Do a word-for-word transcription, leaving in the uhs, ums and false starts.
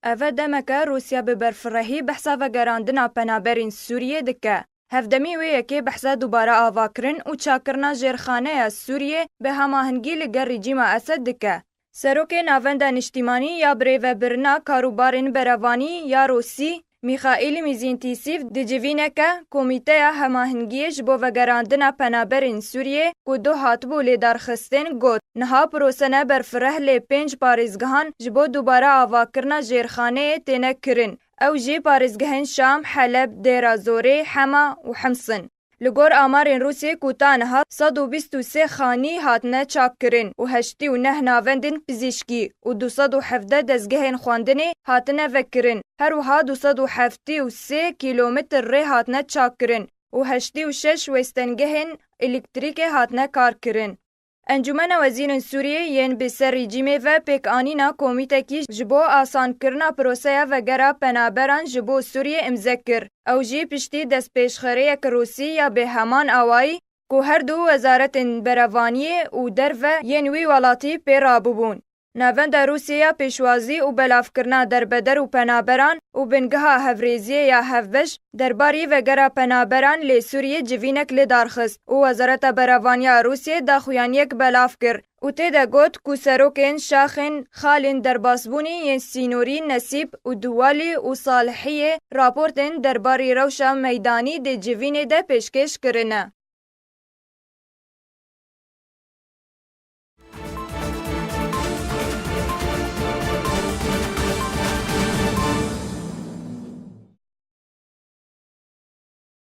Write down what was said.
Ev e demeke Rûsya bi berfirehî behsa vegerandina penaberên Sûriyê dike. Hevdemî wê yekê behsa dubare avakirin û çakkirina jêrxaneya Sûriyê bi hemahingî li gel rejîma Esed dike. Serokê Navenda Niştîmanî ya Birêvebirina Karûbarên Berevanî ya Rûsî, Mîxaîl Mîzîntîsîv di civîneke Komîteya Hemahingiyê ji bo Vegerandina Penaberên Sûriyê ku duh hatibû lêdarxistin got, niha prosene berfireh lê pênc parêzgehan ji bo dubare avakirina jêrxaneyê têne kirin. Ew jî parêzgehên Şam, Heleb, Dêra Zorê, Hema û Hims in. Li gor amarên Rûsiyê ku ta niha sed û bîst û sê xanî hatine çakkirin û heştê û neh navendên pizîşkî û du sed û hevdeh dezgehên xwendinê hatine vekirin. Her wiha du sed û heftê û sê kîlometr rê hatine çakkirin û heştê û şeş wêstengehên elektrîkê hatine karkirin. Encûmena Wezîrên Sûriyê yên bi ser rejîmê ve pêkanîna komîtekî ji bo asankirina proseya vegera penaberan ji bo Sûriyê imze kir. Ew jî piştî destpêşxerêyek Rûsî ya bi heman awayî ku her du wezaretên berevaniyê û derve yên wî welatî pê rabûbûn. Navenda Rûsya ya Pêşwazî û Belavkirina Derbeder û Penaberan û Bingeha Hevrêziyê ya Hevbeş derbarî vegera penaberan lê Sûriyê civînek lidarxist û Wezareta Berevaniya Rûsiyê daxuyaniyek belav kir û tê de got ku serokên şaxên xalên derbasbûnî yên sînorî Nesîb û Duwalî û Salihiyê raportên derbarî rewşa meydanî di civînê de pêşkêş kirine.